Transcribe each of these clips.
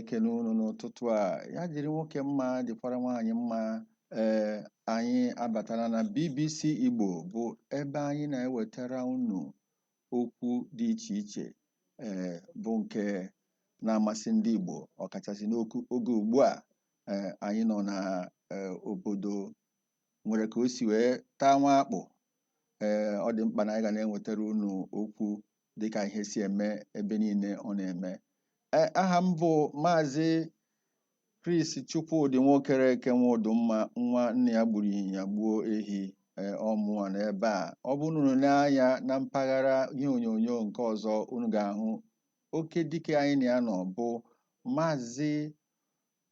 na-ekene unu n'ụtụtụ a. Ya dịrị nwoke mma, dịkwara nwaanyị mma. Ee, anyị abatala na BBC Igbo, bụ ebe anyị na-ewetara unu okwu dị iche iche, ee, bụ nke na-amasị ndị Igbo, ọkachasị n'oge ugbu a. Ee, anyị nọ na obodo nwere ka o si wee taa nwa akpụ. Ee, ọ dị mkpa na anyị ga na-enwetara unu okwu dịka ihe si eme ebe niile ọ na-eme. Ee, aha m bụ Maazị Chris Chukwudị Nwokereke Nwodumma, nwa nna ya gburu ịnyịnya gbuo ehi. Ee, ọ mụnwa n'ebe a. Ọ bụrụ na unu nee anya na mpaghara ihe onyonyo nke ọzọ, unu ga-ahụ oke dike anyị na ya nọ, bụ Maazị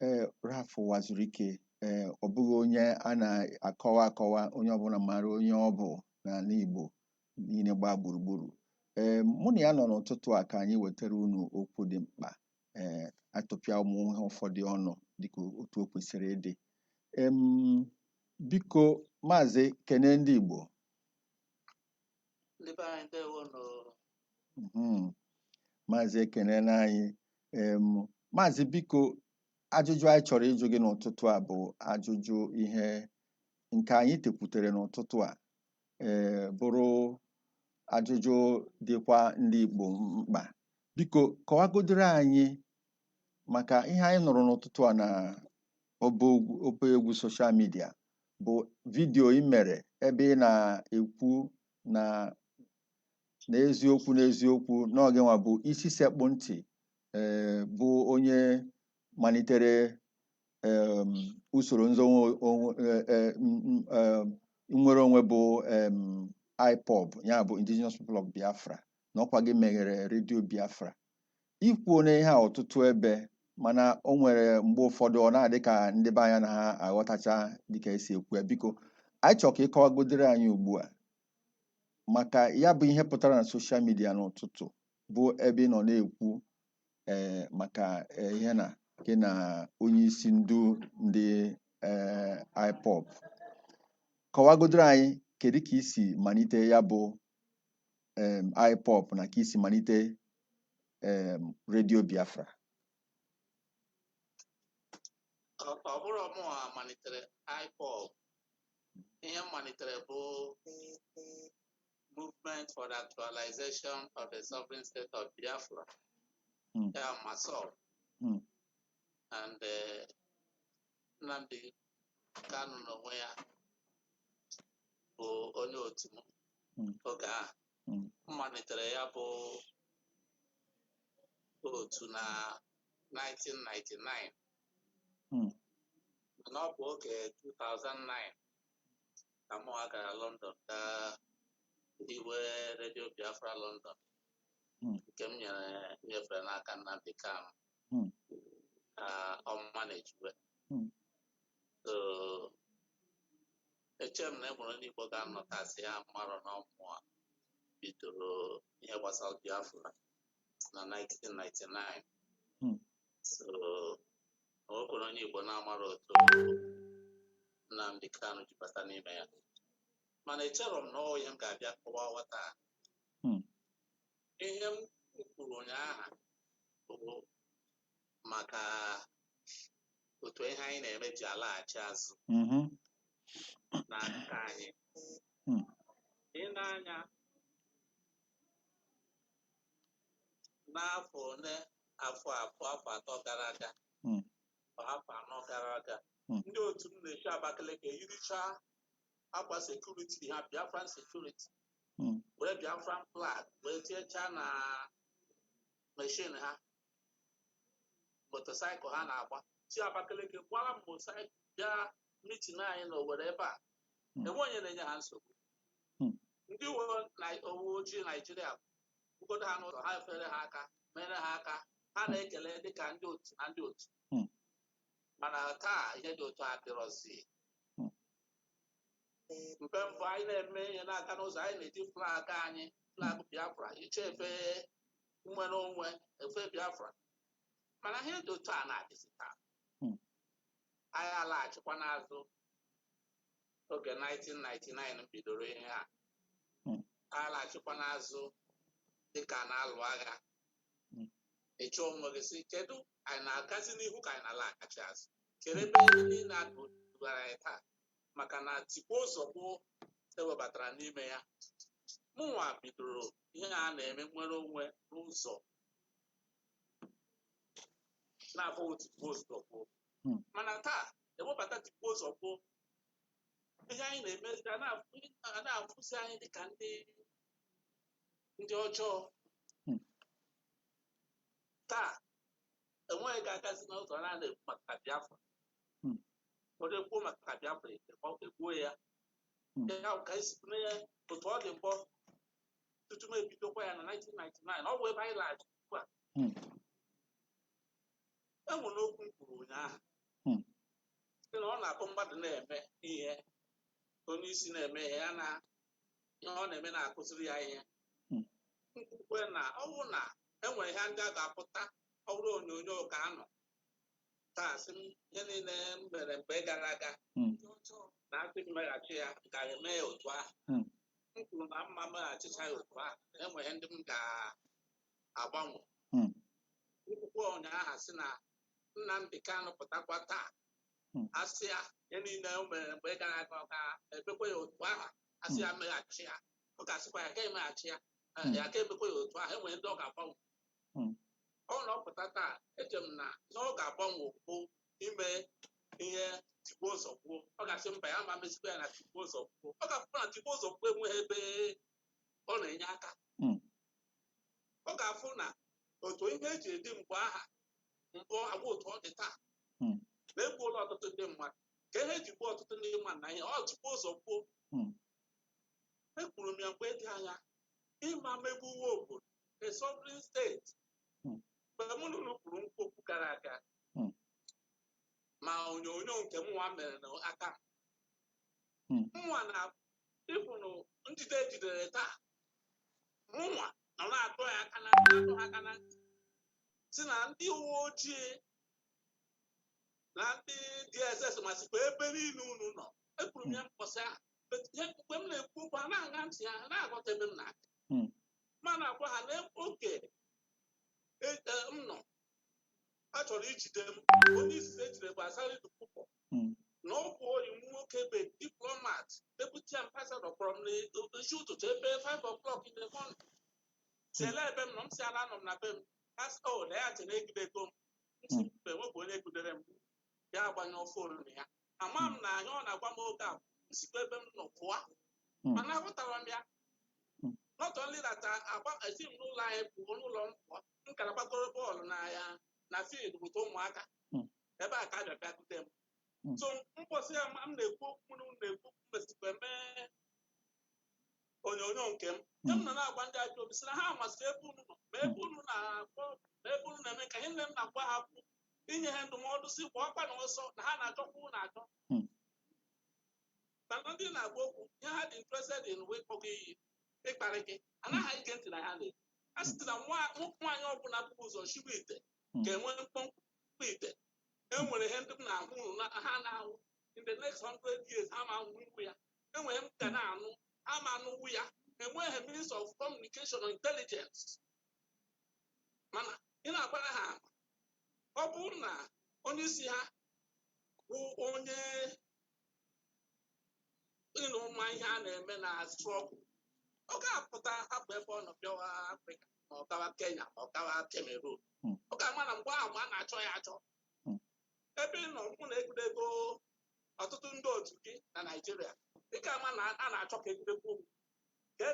ee Ralph Uwazuruike. Ee, ọ bụghị onye a na-akọwa akọwa, onye ọbụla mara onye ọ bụ n'ala Igbo niile gbaa gburugburu. Ee, mụ na ya nọ n'ụtụtụ a ka anyị wetara unu okwu dị mkpa, ee, atụpịa ụmụ ihe ụfọdụ ọnụ dịka otu o kwesịrị ịdị. Em, biko Maazị, kene ndị Igbo. Ndị be anyị, ndewonụ. Maazị ekenela anyị. Em, Maazị, biko, ajụjụ anyị chọrọ ịjụ gị n'ụtụtụ a bụ ajụjụ ihe nke anyị tekwutere n'ụtụtụ a, ee, bụrụ ajụjụ dịkwa ndị Igbo mkpa. Biko kọwagodoro anyị maka ihe anyị nụrụ n'ụtụtụ a na ọba egwu social media, bụ vidiyo ị mere ebe ị na-ekwu na n'eziokwu n'eziokwu na ọ gịnwa bụ isi sekpụ ntị, ee, bụ onye malitere usoro nzọnwe onwe, nnwere onwe bụ IPOB, ya bụ Indigenous People of Biafra, na ọkwa gị meghere redio Biafra. Ikwuo na ihe a ọtụtụ ebe, mana o nwere mgbe ụfọdụ ọ na-adị ka ndị be anyị na ha aghọtacha dịka esi ekwu ya. Biko, anyị chọrọ ka ị kọwagodere anyị ugbu a maka ya bụ ihe pụtara na social media n'ụtụtụ, bụ ebe ị nọ na-ekwu, ee, maka ihe na gị na onye isi ndu ndị ee IPOB. Kọwagodoro anyị kedu ka isi malite ya bụ IPOB na ka isi malite redio Biafra. Ọ bụrụ mụnwa malitere IPOB, ihe m malitere bụ Movement for the Actualization of the Sovereign State of Biafra, ya MASSOB. And Nnamdi Kanu n'onwe ya bụ onye otu m oge ahụ. M malitere ya bụ otu na 1999, mana ọ bụ oge 2009 ka mụ gara London gaa hiwe Radio Biafra London, nke m nyere nyefere n'aka Nnamdi Kanu ka ọ managewe. So eche m na e nwere ndị Igbo ga-anọtasị ya marọ na ọ mụa bidoro ihe gbasara Biafra na 1999. So o nwekwara onye Igbo na-amara otu Nnamdi Kanu ji bata n'ime ya, mana echere m na ọ ihe m ga-abịa kọwa taa. Ihe m kwuru ụnyaahụ bụ maka otu ihe anyị na-eme ji alaghachi azụ n'aka anyị. Ị na-anya n'afọ one, afọ 2, afọ 3 gara aga, afọ 4 gara aga, ndị otu m na-echi Abakaliki eyiricha akwa security ha, Biafran security, were Biafran flag wee tiechaa na machine ha, motorcycle ha na-agba si Abakaliki gbara motorcycle bịa meeting anyị na Owerri ebe a. Enwe onye na-enye ha nsogbu. Ndị uwe ojii Naijiria bugodo ha n'ụzọ, ha efere ha aka, mere ha aka, ha na-ekele dịka ndị otu na ndị otu. Mana taa ihe dị otu adịrọzi. Mgbe mbụ anyị na-eme ihe na-aga n'ụzọ, anyị na-eji flag anyị, flag Biafra, iche efe nwere onwe, efe Biafra, mana ihe dị otu a na-adịzi taa. Anyị alaghachikwa n'azụ oge 1999 bidoro ihe a. Anyị alaghachikwa n'azụ dịka na-alụ agha. Ị chọọ onwe gị sị, kedu anyị na-agazi n'ihu ka anyị na-alaghachi azụ? Kedu ebe ihe niile a dugara anyị taa? Maka na tigbuo zọgbuo ewebatara n'ime ya. Mụnwa bidoro ihe a na-eme nwere onwe n'ụzọ na-abụghị tigbuo zọgbuo. Mana taa ewebata tigbuo zọgbuo, ihe anyị na-emezi a na-afụzi anyị dịka ndị ọjọọ. Taa enweghị ga-agazi n'ụzọ a na-ekwu maka Biafra. Onye kwuo maka Biafra, egbuo ya. Ya ka esi ya otu ọ dị mbọ tutu m ebidokwa ya na 1999, ọ bụ ebe anyị laghachi ugbu a. E nwere okwu m kwuru ụnyaahụ sị na ọ na-akpọ mmadụ na-eme ihe, onye isi na-eme ihe ya na ihe ọ na-eme na-akụziri ya ihe. Nkwukwe na ọ bụrụ na enwere ihe ndị a ga-apụta, ọ bụrụ onyonyo ka anọ taa sị m ihe niile m mere mgbe gara aga na asị m meghachi ya, m ga-eme ya otu ahụ. M kwuru na mma meghachicha ya otu ahụ, enwere ndị m ga-agbanwe. Nkwukwe ụnyaahụ sị na Nnamdi Kanu pụtakwa taa, asị ya ihe niile o mere mgbe gara aga, ọ ga-emekwa ya otu ahụ. Asị ya meghachi ya, ọ ga-asịkwa ya ga emeghachi ya, ya ga-emekwa ya otu ahụ. Enwere ndị ọ ga-agbanwe. Ọ na ọ pụta taa, eche m na ihe ọ ga-agbanwe bụ ime ihe tigbuo zọgbuo. Ọ ga-asị mba, ya ma mezikwa ya na tigbuo zọgbuo. Ọ ga-afụ na tigbuo zọgbuo enweghị ebe ọ na-enye aka. Ọ ga-afụ na otu ihe eji edi mgbe aha mbụ agwa otu ọ dị taa na egbuola ọtụtụ ndị mmadụ, ka ihe eji gbuo ọtụtụ ndị mmadụ na ihe ọ tigbuo zọgbuo. Ekwuru m ya mgbe dị anya, ịma megbu uwe obodo a sovereign state. Mgbe mụ na unu kwuru okwu gara aga, ma onyonyo nke mụnwa mere n'aka m, mụnwa na ịfụnụ njide ejidere taa, mụnwa nọ na-atọ ya aka na atọ ha aka na ntị si na ndị uwe ojii na ndị DSS masịkwa ebe niile unu nọ. Ekwuru m ya mkpọsị ahụ. Mgbe m na-ekwu okwu, ha na-aṅa ntị, ha na-aghọta ebe m na-aga. Ma na-agwa ha na oge m nọ a chọrọ ijide m, onye isi ejide bụ Asari Dokubo, na ọ bụ oyi m nwoke bụ diplomat, deputy ambassador, kpọrọ m n'isi ụtụtụ ebe 5 o'clock in the morning, si ele ebe m nọ. M si ala nọ m na be m. Ha sị o na ya che na egidego m. M si mbe nwepụ onye gidere m. Ya agbanyụ phone ya. Ama m na anya ọ na-agwa m oge a nsikwa ebe m nọ pụọ, mana aghọtara m ya. Not only that, agba esi m n'ụlọ anyị pụọ, n'ụlọ m pụọ, m kara gbagoro bọọlụ na ya na field bụta ụmụaka ebe a ka a bịa bịakute m. So mkpọsị ya m na-ekwu okwu m na-ekwu okwu mesikwa mee onyonyo nke m. Ihe m nọ na-agwa ndị ajọ obi sị na ha masịrị ebe unu nọ, ma ebe unu na-akpọ, ma ebe unu na-eme ka ihe nne m na-agwa ha bụ inye ha ndụmọdụ si gbakwa na ọsọ na ha na-achọkwa unu achọ. Mana ndị na-agwa okwu ihe ha dị interested in wee kpọ gị iyi, ịkparị gị, anaghị ige ntị na ha na-ekwu. A sị na nwaanyị ọbụla bụ ụzọ shibu ite ga-enwe mkpọmkpọ ite. E nwere ihe ndị m na-ahụ unu na ha na-ahụ in the next 100 years, ha ma ahụ ya. Enwere m ga na-anụ, ha ma anụwu ya. Enweghị means of communication or intelligence, mana ị na-agbara ha ama. Ọ bụrụ na onye isi ha bụ onye ịnụ ma ihe a na-eme na struggle, ọ ga-apụta hapụ ebe ọ nọ bịawa Afrịka, ma ọ gawa Kenya, ma ọ gawa Cameroon. Ọ ga-ama na mgbe ahụ a na-achọ ya achọ. Ebe ị nọ mụ na egidego ọtụtụ ndị otu gị na Naịjirịa, ị ga-ama na a na-achọ ka egidekwu m, ka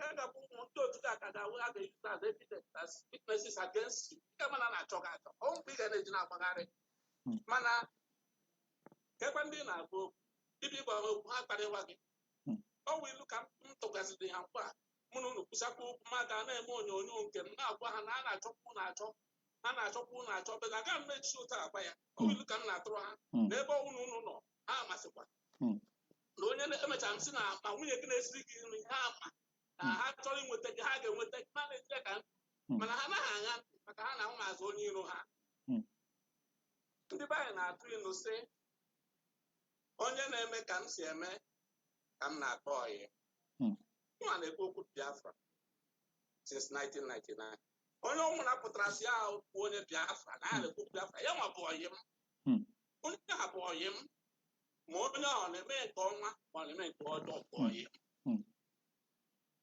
ị ga-abụ ụmụ ndị otu gị aka ga-awụ a ga-use as evidence, as witnesses against you. Ị ga-ama na a na-achọ gị achọ. Ọ mgbe ị ga na-eji na-agbagharị. Mana kekwa ndị na-agwa okwu ibi gwa ha okwu, ha kparịwa gị. Ọ wụ ilu ka m tụgasịrị ha mkpa. Mụ na unu kwụsakwa okwu, ma ga na-eme onyonyo nke m na-agwa ha na a na-achọkwu na-achọ ha na-achọkwu na-achọ bela aga m mechi ụtọ agwa ya. Ọ wụ ilu ka m na-atụrụ ha na ebe ọnwụ na unu nọ ha amasịkwa na onye emechara m sị na ma nwunye gị na-esiri gị nri, ha ama na ha chọrọ inweta gị, ha ga-enweta gị. Ma na-eti ya ka m mana ha anaghị aṅa ntị maka ha na-ahụ azụ onye iro ha. Ndị be anyị na-atụ ilu sị onye na-eme ka m si eme ka m na-akpọ ọyị. Mụnwa na-ekwu okwu Biafra since 1999. Onye ọbụla pụtara si ahụ bụ onye Biafra na ya na-ekwu Biafra, ya nwa bụ ọyị m. Onye a bụ ọyị m, ma onye ahụ na-eme nke ọma ma ọ na-eme nke ọjọọ, bụ ọyị m.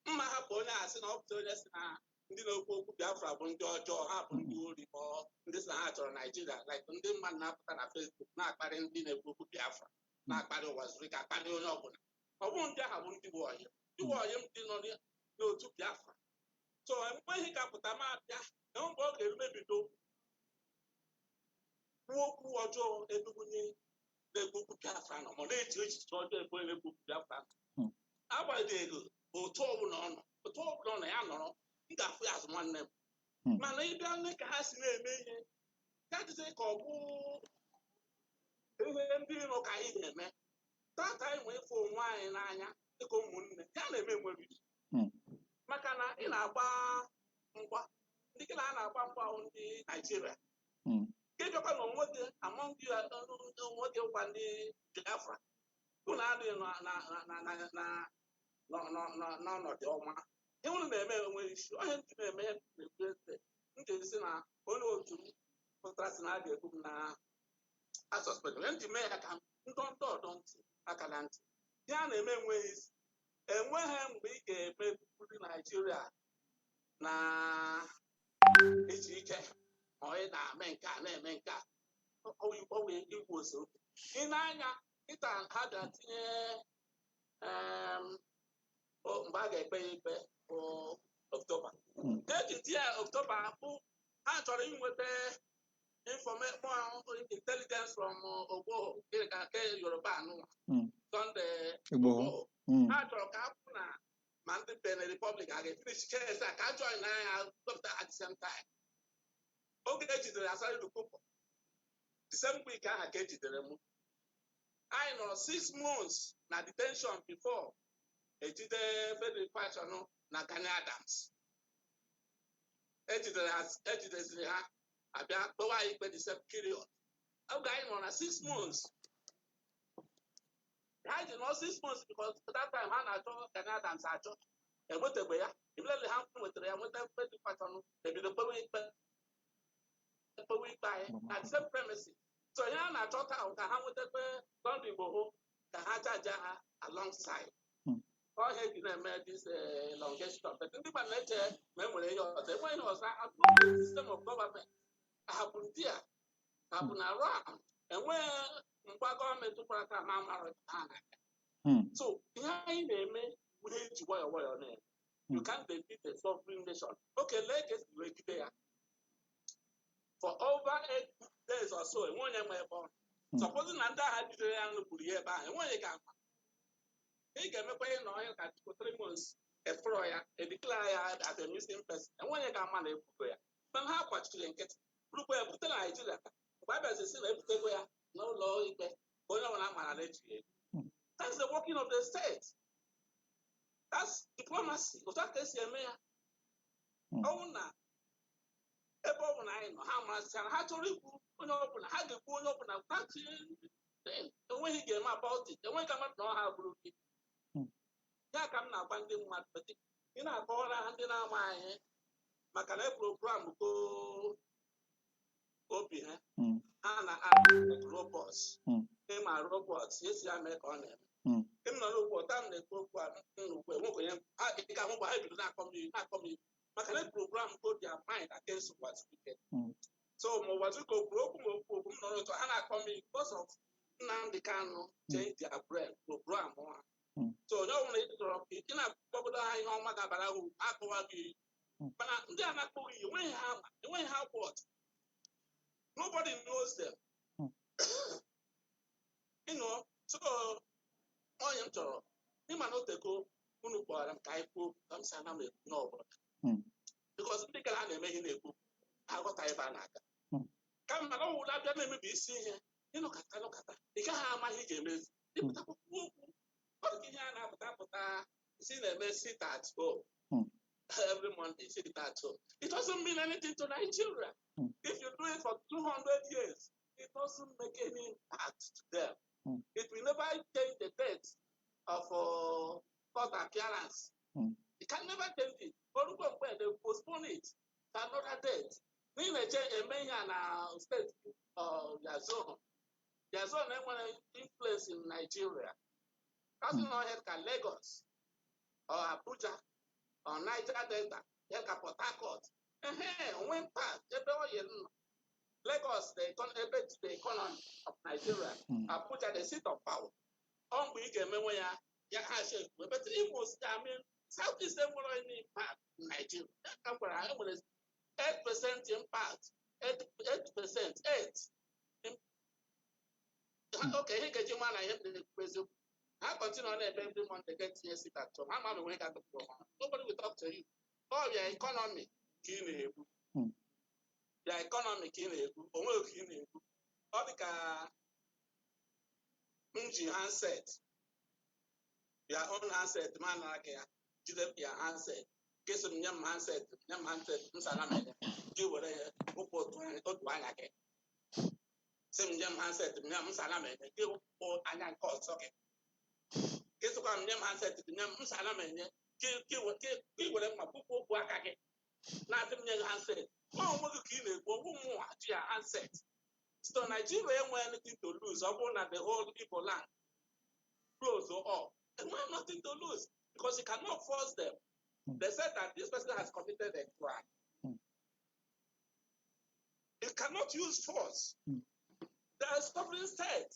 Mma hapụ onye a sị na ọ pụta onye si na ndị na-ekwu okwu Biafra bụ ndị ọjọọ, ha bụ ndị ori, ma ndị sị na ha chọrọ Naijiria, like ndị mmadụ na-apụta na Facebook na-akparị ndị na-ekwu okwu Biafra, na-akparị ụwa zuru ike, akparị onye ọbụla. Ọ bụrụ ndị ahụ bụ ndị bụ ọyị m, ndị bụ ọyị m, ndị nọ n'otu Biafra. So enweghị ka pụta ma bịa enwe mgbe ọ ga-emebido kwuo okwu ọjọọ ebe onye na-ekwu okwu Biafra nọ, ma ọ na-eche echiche ọjọọ ebe onye na-ekwu okwu Biafra nọ. Agbanyeghị otu ọbụla ọ nọ, otu ọbụla ọ nọ, ya nọrọ, m ga-afụ ya azụ nwanne m. Mana ịbịa nne ka ha si na-eme ihe ya dịzị ka ọ bụ ihe ndị iro ka anyị na-eme tata. Anyị nwee ịfụ onwe anyị n'anya dịka ụmụnne ya na-eme nwere isi, maka na ị na-agba mgba, ndị gị na ha na-agba mgba ahụ ndị Naijiria, gị bịakwa na onwe gị among you, onwe gị gwa ndị Biafra unu adịghị n'ọnọdụ ọma. Ihe unu na-eme enweghị isi. Onye ndị na-eme ihe na-ekwu eze m ga-esi na onye otu m pụtara sị na a ga-egbu m na a suspend onye m ji mee ya ka ndọ ndị ọdọ ntị aka na ntị. Ihe a na-eme enweghị isi. Enweghị mgbe ị ga-eme ndị Naijiria na eji ike ma ị na-eme nke a na-eme nke a ọwụ igwu ose obi. Ị na-anya kịta ha bịa tinye mgbe a ga-ekpe ya ikpe bụ Oktoba. Eji tinye Oktoba bụ ha chọrọ inweta information, intelligence from Ogbo ka nke Yoruba anụnwa, Sunday Igboho. Igboho. Ha chọrọ ka a kwụ na ma ndị Benin Republic a ga-efinish case a ka a join anya dọpụta at the same time. Oge ejidere Asari Dokubo, the same week ahụ ka ejidere mụ. Anyị nọrọ 6 months na detention before ejide Frederick Fasehun na Gani Adams. Ejidere ha, ejideziri ha, abịa kpewa anyị ikpe the same period oge anyị nọ na 6 months. Ha ji nọ 6 months because that time ha na-achọ Gani Adams achọ, enwetegbe ya. Immediately ha nwetara ya, nweta Frederick Fasehun, ebido kpewe ikpe, kpewe ikpe anyị na the same premises. So ihe a na-achọ taa ka ha nwetakwa Sunday Igboho ka ha jaja ha alongside. Ọhịa eji na-eme this elongation, but ndị mmadụ na-eche ma e nwere ihe ọzọ. Enweghị ihe ọzọ. Abụrụ system of government hapụ ndị a hapụ na round, enweghị mgba gọọmenti kwara taa ma amara ha na-aga. So ihe anyị na-eme bụ ihe eji nwayọọ nwayọọ na-eme. You can't defeat a sovereign nation. Okay, lee ka esi wee jide ya for over 8 days or so, enwe onye ma ebe ọ nọ. Supposing na ndị agha jidere ya nụpụrụ ya ebe ahụ, enwe onye ga-ama. Ị ga-emekwa ihe na ọhịa ka tupu 3 months efọrọ ya, edeclare ya as a missing person, enwe onye ga-ama na ebugo ya. Mana ha kwachiri nkịtị, burukwa ya bute Naijiria. Mgbe a bịazi sị na ebutego ya n'ụlọ ikpe, ka onye ọbụla mara na ejighị ego. That's the working of the state. That's diplomacy. Otu a ka esi eme ya. Ọnwụ na ebe ọ bụ na anyị nọ, ha marasịchara ha chọrọ ikwu onye ọbụla, ha ga-ekwu onye ọbụla. Enweghị ga-eme about it. Enweghị ka mmadụ na ọha bụrụ gị. Ya ka m na-agwa ndị mmadụ, ị na-akọwara ha ndị na-ama anyị, maka na program go obi ha. Ha na robots. Ịma robots esi ya mee ka ọ na-eme. M nọ n'ugwu ọta m na-ekwu okwu a n'ugwu, enwekwenye ha ị ga-ahụ mgbe ha bido na-akọ m iyi, na-akọ m iyi, maka na program go their mind against Uwazuruike. So ma Uwazuruike o kwuru okwu ma okwu okwu m nọrọ otu ha na-akọ m iyi because of Nnamdi Kanu change their brain program ha. So onye ọbụla ị chọrọ ka ị na-akpọgodo ha ihe ọma ga-abara ha uru, akọwa gị iyi. Mana ndị a na-akpọghị iyi, enweghị ha ama, enweghị ha what, nobody knows them. So onye m chọrọ ịma na otego unu kpọrọ m ka anyị kwuo, ka m si ana m ekwu n'ọbụla, because ndị gara na-eme ihe na-ekwu ha aghọta ebe a na-aga. Kama na ọ wụla abịa na-emebi isi ihe ịnọkọta nọkọta, ị gaghị ama ihe ị ga-emezi. Ịpụtakwa kwuo okwu, ọ dị ka ihe a na-apụta apụta si na-eme sit at home. Every Monday sit at home, it doesn't mean anything to Nigeria. If you do it for 200 years, it doesn't make any impact to them. It will never change the date of court appearance. It can never change it. Orúkọ mgbe they postpone it. to another date. N'ihi na-eche eme ihe a na steeti ya zone. Ya zone enwere influence in Nigeria. Kasị na ọhịa ka Lagos or Abuja or Niger Delta, ya ka Port Harcourt. Ehe, onwe impact ebe oil nọ. Lagos, ebe the economy of Nigeria. Abuja, the seat of power. Ọ mgbe ị ga-emenwe ya, ya ha shekwu. But Imo, I mean, Southeast enwere any impact in Nigeria. Ya ka m gwara ha, enwere 8% impact, 8%, 8. Okay, ihe ga-eji nwa na ihe m na-ekwu eziokwu. Ha continue na-eme every Monday ga-etinye sit at home. Ha ma na onwe ga-atụpụ ha. Nobody will talk to you. Ọ bịa economy ka ị na-egbu. Bịa economy ka ị na-egbu. Onwe ka ị na-egbu. Ọ dị ka m ji handset. Bịa own handset ma nara gị ya. Jide ya handset. Gị sị m nye m handset, nye m handset, m sara m enye. Gị were ya wụpụ otu anya gị. Sị m nye m handset, m nye m sara m enye. Gị wụpụ anya nke ọzọ gị. Gị sịkwa m nye m handset, nye m sara m enye. Gị were mma kpụpụ okwu aka gị. Na-asị m nye gị handset. Ọ onwe gị ka ị na-ekwu okwu mụnwa ji ya handset. So Nigeria enweghị anything to lose. Ọ bụrụ na the whole Igbo land close up, enweghị nothing to lose because you cannot force them. They said that this person has committed a crime. You cannot use force. They are sovereign state.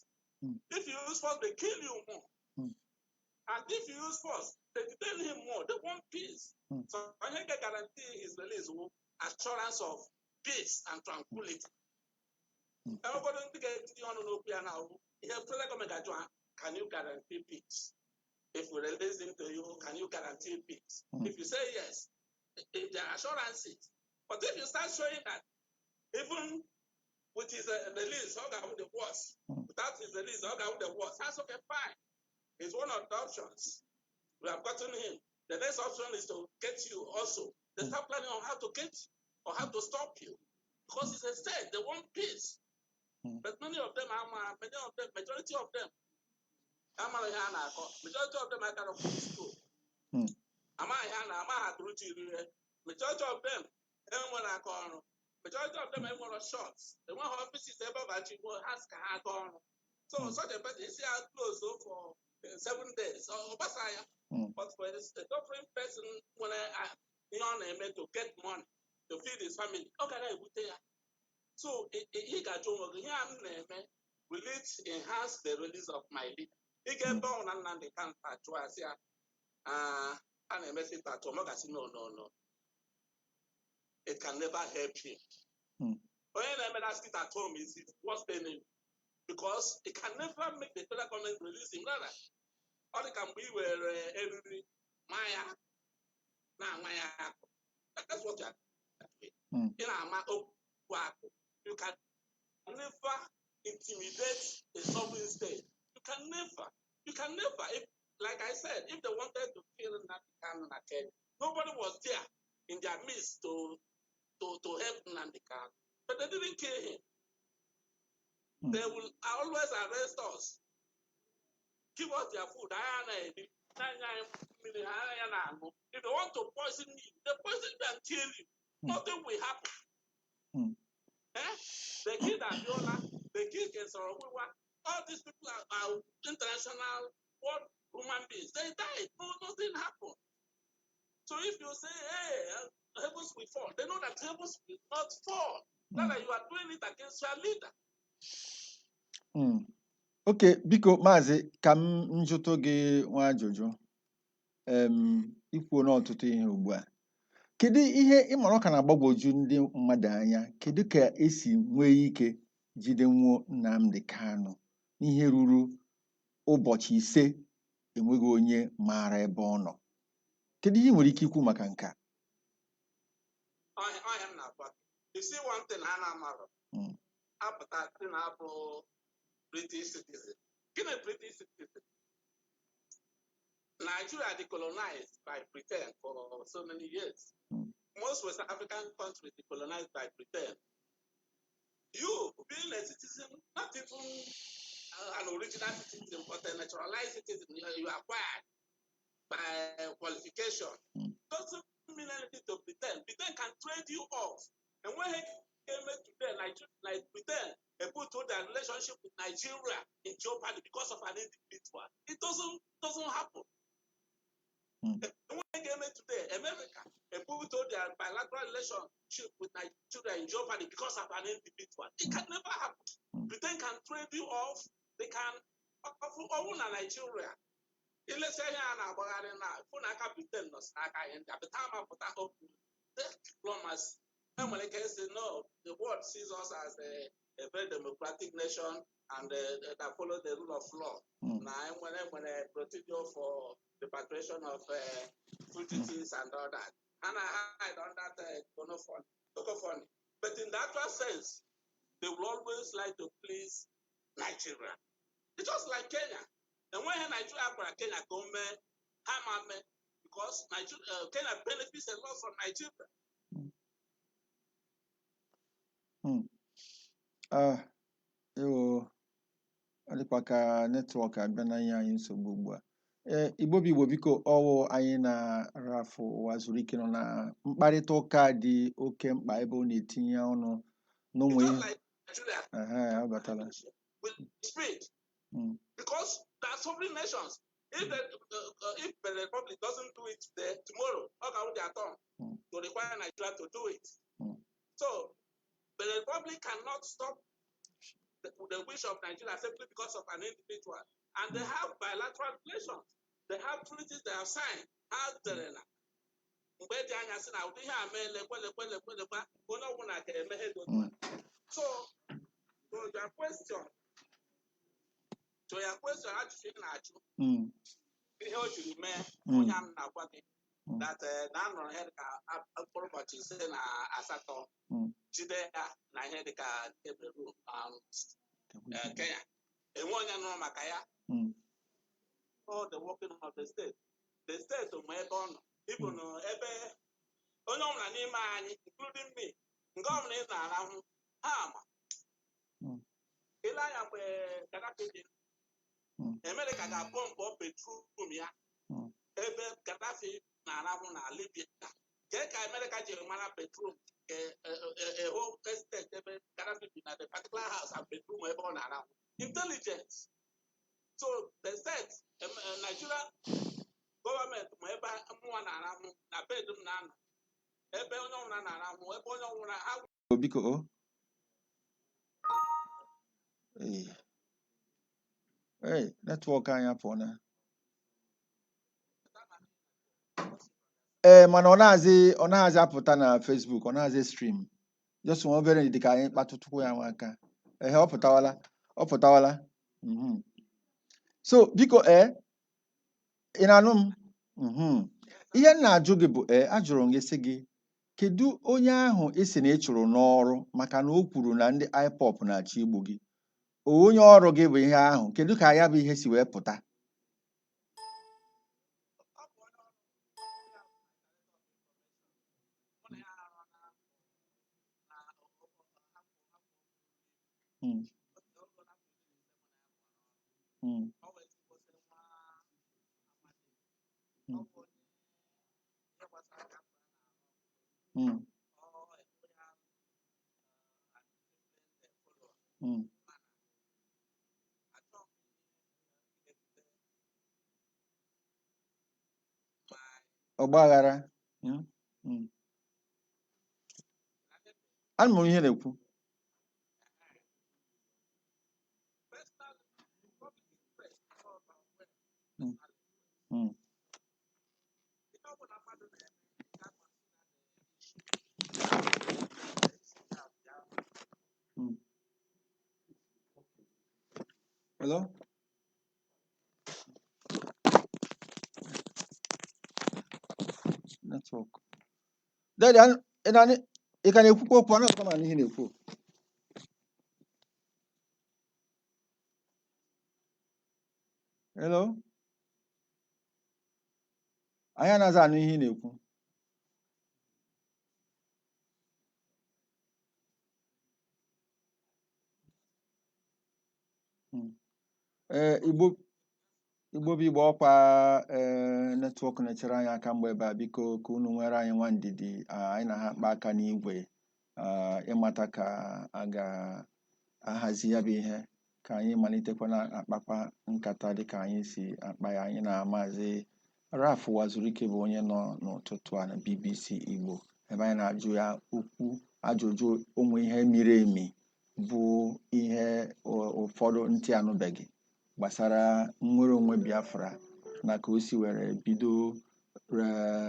If you use force, they kill you more. And if you use force, they detain him more. They want peace. So I can guarantee his release will assurance of peace and tranquility. Everybody ndị ga-etinye ọnụ n'okwu ya na ihe federal government ga-ajụ ha, can you guarantee peace? If we release him to you, can you guarantee peace? If you say yes, if there are assurances. But if you start showing that even with his release, ọ ga-abụ the worst. Without his release, ọ ga-abụ the worst. That's okay, fine. It's one of the options. We have gotten him. The next option is to get you also. They start planning on how to get you or how to stop you. Because it's a state, they want peace. But many of them are, many of them, majority of them, amara ihe a na-akọ. Majority of them agara school. Amaghị ha na ama ha tụrụ chi rie. Majority of them enwere aka ọrụ. Majority of them enwere shops. Enweghị offices ebe ọ ga-achị gbuo ha sị ka ha aka ọrụ. So such a person isi ya close for 7 days. Ọ gbasa ya. But for a suffering person nwere ihe ọ na-eme to get money to feed his family, ọ gara ebute ya. So ị ga-ajụ onwe gị, ihe a m na-eme, will it enhance the release of my leader? Ị ga ebe ọ na Nnamdi Kanu achụ asị ya, "Ah, a na-eme sit at home," ọ ga-asị, "No, no, no. It can never help him." Onye na-eme that sit at home is his worst enemy because it can never make the federal government release him. Rather, ọ dị ka mgbe ị were eriri maa ya na-ama ya akụ. That's what you are doing. Ị na-ama okwu akụ. You can never intimidate a sovereign state. You can never. You can never. If, like I said, if they wanted to kill Nnamdi Kanu na Kenya, nobody was there in their midst to help Nnamdi Kanu. But they didn't kill him. They will always arrest us. Give us their food. Anyị na-eri. Na-enye anyị mmiri, ha anya na-aṅụ. If they want to poison you, they poison you and kill you. Nothing will happen. Eh? They killed Abiola, they killed Ken Saro-Wiwa. All these people are international world human beings. They died. No, nothing happened. So if you say, "Hey, heavens will fall," they know that heavens will not fall. Rather, you are doing it against your leader. Okay, biko maazị, ka m njụtụ gị nwa ajụjụ. Ikwuo n'ọtụtụ ihe ugbu a. Kedu ihe ị mara ọ ka na-agbagwoju ndị mmadụ anya? Kedu ka esi nwee ike jidenwuo Nnamdi Kanu n'ihe ruru ụbọchị 5 enweghị onye maara ebe ọ nọ? Kedu ihe ị nwere ike ikwu maka nke a? Ọhịa m na-agwa gị. You see one thing ha na-amarọ. Apụta sị na abụ British citizen. Gịnị British citizen? Nigeria decolonized by Britain for so many years. Most West African countries decolonized by Britain. You being a citizen, not even an original citizen, but a naturalized citizen, you acquired by qualification, doesn't mean mean anything to Britain. Britain can trade you off. Enweghị ga-eme today Nigeria, like Britain put their relationship with Nigeria in jeopardy because of an individual. It doesn't happen. Enweghị ga-eme today America put their bilateral relationship with Nigeria in jeopardy because of an individual. It can never happen. Britain can trade you off. They can ọwụ na Nigeria ilesa ihe a na-agbagharị na fụ na aka Britain nọ n'aka ihe ndị a bata amapụta okwu diplomacy. Enwere ike ịsị no, the world sees us as a very democratic nation and that follow the rule of law. Na enwere procedure for repatriation of fugitives and all that. And I hide under the cacophony. But in the actual sense, they will always like to please Nigeria. It's just like Kenya. Enweghị Nigeria gwara Kenya ka o mee ha ma mee because Nigeria, Kenya benefits a lot from Nigeria. Ah, ewo, ọ dịkwa ka network abịa na ihe anyị nsogbu ugbu a. Ee, Igbo bụ Igbo, biko, ọwụ anyị na-Ralph Uwazuruike nọ na mkparịta ụka dị oke mkpa ebe ọ na-etinye ọnụ n'ụmụ It's ihe. just like Nigeria Ehe, ọ batala. with speed because there are sovereign nations. If the Republic doesn't do it today, tomorrow, ọ ga-awụ their turn to require Nigeria to do it. So the Republic cannot stop the wish of Nigeria simply because of an individual. And they have bilateral relations. They have treaties they have signed. Ha dere na mgbe dị anya sị na ụdị ihe a mee, lekwe lekwe lekwe lekwe, onye ọbụla ga-emeghe dị otu a. So, to your question, ajụjụ ị na-ajụ, ihe o jiri mee, onye a m na-agwa gị that na a nọrọ ihe dịka mkpụrụ ụbọchị 58 jide ya na ihe dịka Cameroon, Kenya. Enwe onye nụrụ maka ya. All the working of the state. The state ma ebe ọ nọ. Ịbụ na ebe onye ọbụla n'ime anyị, including me, nke ọbụla ị na-arahụ, ha ama. Ile anya mgbe Gaddafi dị, America ga-abọmbọ bedroom ya ebe Gaddafi na-arahụ na Libya. Kee ka America ji mara bedroom a whole estate ebe Gaddafi bi na the particular house and bedroom ebe ọ na-arahụ? Intelligence. So the state, Nigeria gọọmenti ma ebe mụnwa na-arahụ na bed m na-anọ, ebe onye ọbụla na-arahụ, ebe onye ọbụla ha. Biko o. Ee. Ee, network anyị apụọna. Ee, mana ọ na-azị apụta na Facebook, ọ na-azị stream. Just nwa obere dị ka anyị kpatụtụkwu ya nwa aka. Ehe, ọ pụtawala. Ọ pụtawala. So, biko, ee, ị na-anụ m? Ihe m na-ajụ gị bụ, ee, ajụrụ m gị sị gị, kedu onye ahụ ị sị na ị chụrụ n'ọrụ maka na o kwuru na ndị IPOB na-achọ igbu gị? Onye ọrụ gị bụ ihe ahụ, kedu ka ya bụ ihe si wee pụta? Ọ bụ onye ọrụ ya mụ na ya arụ na ọ bụ ezigbote nwa amadi. Ọ bụ onye ihe gbasara Biafra na ọ ekwe ya and disciplined follower. Mana achọghị m ihe ga-ebute my Ọgba aghara. Anụ m ihe na-ekwu. Personal public interest is all about when personal ihe ọ bụla mmadụ na-eme, ị ga-consider the issue, the issue of Biafra. Hello? Network. Daddy, ị ka na-ekwukwa okwu? Ọ na-akọ m ihe na-ekwu. Hello? Anyị anaghị anụ ihe ị na-ekwu. Ee, Igbo Igbo bụ Igbo, ọkwa ee network na-echere anyị aka mgbe ebe a. Biko ka unu nwere anyị nwa ndidi. Anyị na ha akpa aka n'igwe, ịmata ka a ga-ahazi ya bụ ihe, ka anyị malitekwa na-akpakwa nkata dịka anyị si akpa ya. Anyị na Maazị Ralph Uwazuruike bụ onye nọ n'ụtụtụ a na BBC Igbo, ebe anyị na-ajụ ya okwu ajụjụ, ụmụ ihe miri emi bụ ihe ụfọdụ ntị anụbeghị gbasara nnwere onwe Biafra na ka o si were bido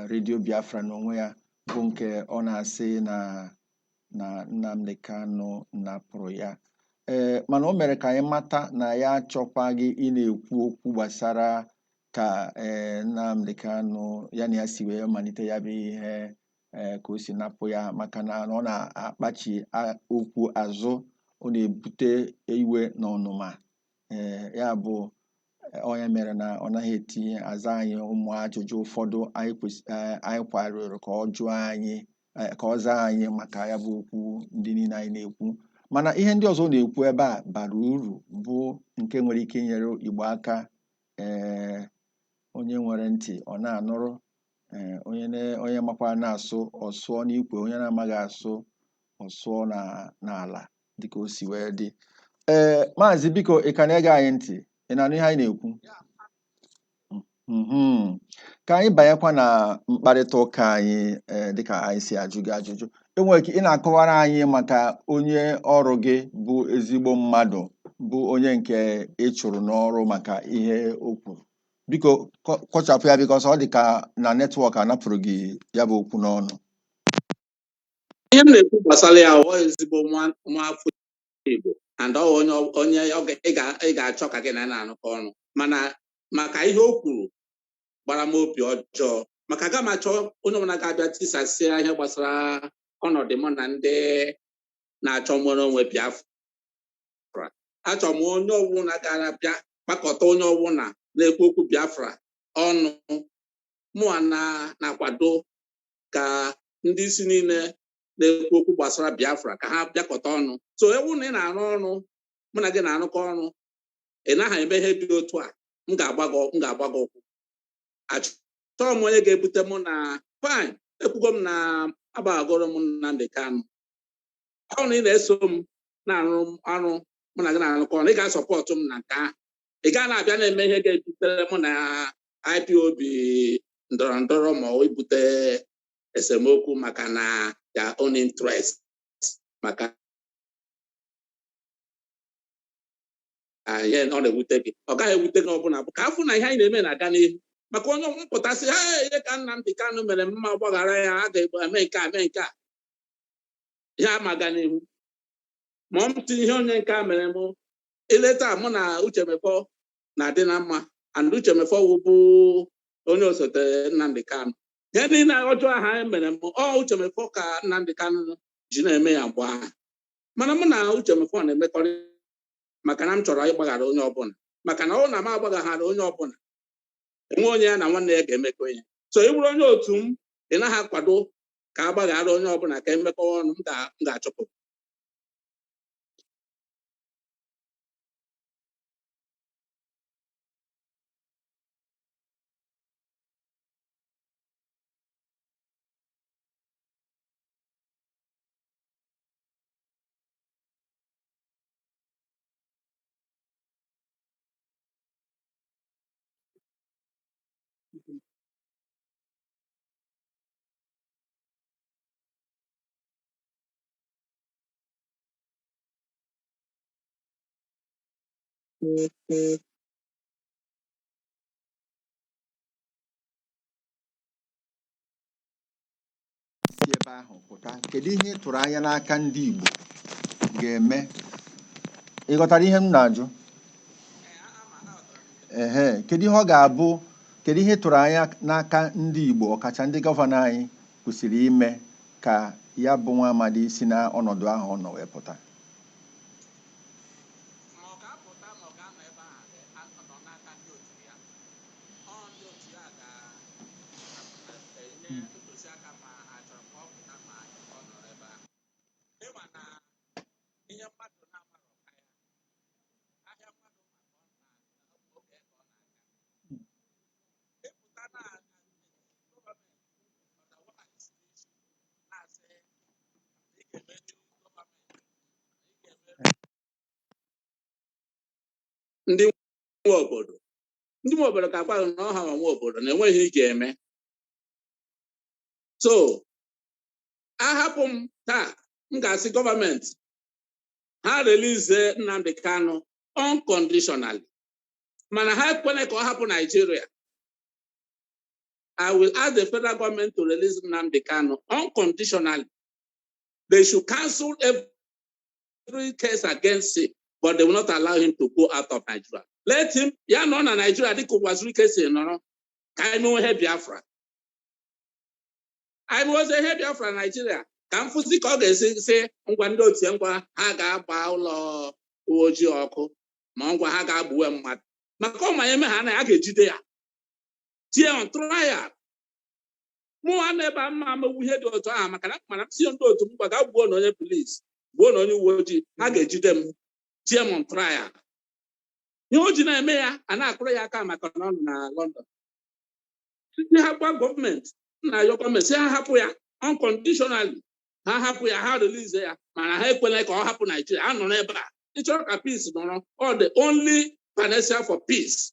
redio Biafra n'onwe ya, bụ nke ọ na-asị na Nnamdi Kanu napụrụ ya. Ee, mana o mere ka anyị mata na ya achọkwaghị ị na-ekwu okwu gbasara ka ee Nnamdi Kanu ya na ya si wee malite ya bụ ihe, ee ka o si napụ ya, maka na ọ na-akpachi okwu azụ, ọ na-ebute iwe na ọnụma. Ee, ya bụ onye mere na ọ naghị etinye aza anyị ụmụ ajụjụ ụfọdụ anyị anyị kwarịrị ka ọ jụọ anyị, ka ọ zaa anyị maka ya bụ okwu ndị niile anyị na-ekwu. Mana ihe ndị ọzọ ọ na-ekwu ebe a bara uru, bụ nke nwere ike inyere Igbo aka. Ee, onye nwere ntị ọ na-anụrụ. Ee, onye makwa na-asụ, ọ sụọ n'ikwe; onye na-amaghị asụ, ọ sụọ n'ala dịka o si wee dị. Ee, maazị, biko, ị ka na-ege anyị ntị? Ị na-anụ ihe anyị na-ekwu? Ka anyị banyekwa na mkparịta ụka anyị. Ee, dịka anyị si ajụ gị ajụjụ, enwere ike ị na-akọwara anyị maka onye ọrụ gị bụ ezigbo mmadụ, bụ onye nke ị chụrụ n'ọrụ maka ihe o kwuru. Biko kọchapụ ya, biko, ọ dị ka na network anapụrụ gị ya bụ okwu n'ọnụ. Ihe m na-ekwu gbasara ya, ọ ezigbo nwa afọ Igbo and ọ onye ị ga-achọ ka gị na ya na-anụkọ ọnụ, mana maka ihe o kwuru gbara m obi ọjọọ, maka aga m achọ onye ọbụla ga-abịa tisasịa ihe gbasara ọnọdụ mụ na ndị na-achọ nwere onwe Biafra. Achọrọ m onye ọbụla gara bịa kpakọta onye ọbụla na-ekwu okwu Biafra ọnụ. Mụa na-akwado ka ndị isi niile na-ekwu okwu gbasara Biafra ka ha bịakọta ọnụ. So ewu na ị na-arụ ọrụ, mụ na gị na-arụkọ ọrụ, ị naghị eme ihe dị otu a, m ga-agba gị ụkwụ. Achọghị m onye ga-ebute mụ na fine. Ekwugo m na agbaghagoro m Nnamdi Kanu. Ọ na ị na-eso m na-arụ ọrụ, mụ na gị na-arụkọ ọrụ, ị ga-asupport m na nke ahụ. Ị gaghị na-abịa na-eme ihe ga-ebutere mụ na IPOB ndọrọ ndọrọ ma ọ ibute esemokwu maka na their own interest, maka ihe ọ na-ewute gị. Ọ gaghị ewute gị ọbụla bụ ka afụ na ihe anyị na-eme na-aga n'ihu, maka onye mpụtasị ha ihe ka Nnamdi Kanu mere mma gbaghara ya, a ga-eme nke a, mee nke a, ihe ama aga n'ihu. Ma ọ mtụ ihe onye nke a mere mụ ileta mụ na Uche Mefor na-adị na mma, and Uche Mefor wụ bụ onye osote Nnamdi Kanu. Ihe niile ọjọọ ahụ anyị mere m, ọ Uche Mefor ka Nnamdi Kanu ji na-eme ya mgbe ahụ. Mana mụ na Uche Mefor na-emekọrị, maka na m chọrọ ịgbaghara onye ọbụla, maka na ọ na m agbaghara onye ọbụla, enwe onye ya na nwanne ya ga-emekọ ihe. So ị bụrụ onye otu m, ị naghị akwado ka a gbaghara onye ọbụla, ka emekọ ọnụ, m ga-achụpụ. Si ebe ahụ pụta, kedu ihe ị tụrụ anya n'aka ndị Igbo ga-eme? Ị ghọtara ihe m na-ajụ? Ehe, kedu ihe ọ ga-abụ, kedu ihe ị tụrụ anya n'aka ndị Igbo, ọkacha ndị governor anyị, kwesịrị ime ka ya bụ nwa amadi si na ọnọdụ ahụ ọ nọ wee pụta? Ma ọ ga-apụta ma ọ ga-anọ ebe ahụ nọ n'aka ndị otu ya. Ọ ndị otu ya ga-enye ntụziaka ma ha chọrọ ka ọ pụta ma ọ nọrọ ebe ahụ. Ịma na ihe mmadụ na-amarọ ka ya ahịa mmadụ ma ka ọ na oge ka ọ na-aga. Ndị nwe obodo, ndị nwe obodo ga-agwa gị na ọha nwe obodo na enweghị ihe ị ga-eme. So ahapụ m taa, m ga-asị gọọmenti ha release Nnamdi Kanu unconditionally, mana ha ekwene ka ọ hapụ Nigeria. I will ask the federal government to release Nnamdi Kanu unconditionally. They should cancel every case against him, but they will not allow him to go out of Nigeria. Let him ya nọ na Nigeria dịka Uwazuruike si nọrọ, ka anyị mewe ihe Biafra. Anyị mewezie ihe Biafra Nigeria, ka m fụzi ka ọ ga-esi si ngwa ndị otu ngwa ha ga-agba ụlọ uwe ojii ọkụ, ma ngwa ha ga-agbuwe mmadụ, maka ọ ma eme ha na ya ga-ejide ya tie on trial. Mụnwa na ebe a mma amewu ihe dị otu ahụ, maka na mana m si ndị otu m gwa ga gbuo na onye polisi, gbuo na onye uwe ojii, ha ga-ejide m tie m on trial. Ihe o ji na-eme ya, a na-akụrụ ya aka maka na ọ nọ na London. Ndị ha gwa gọọmenti na ayọ gọọmenti si ha hapụ ya unconditionally, ha hapụ ya, ha release ya, mana ha ekwela ka ọ hapụ Naijiria. Ha nọ n'ebe a ịchọrọ ka peace nọrọ, ọ the only panacea for peace.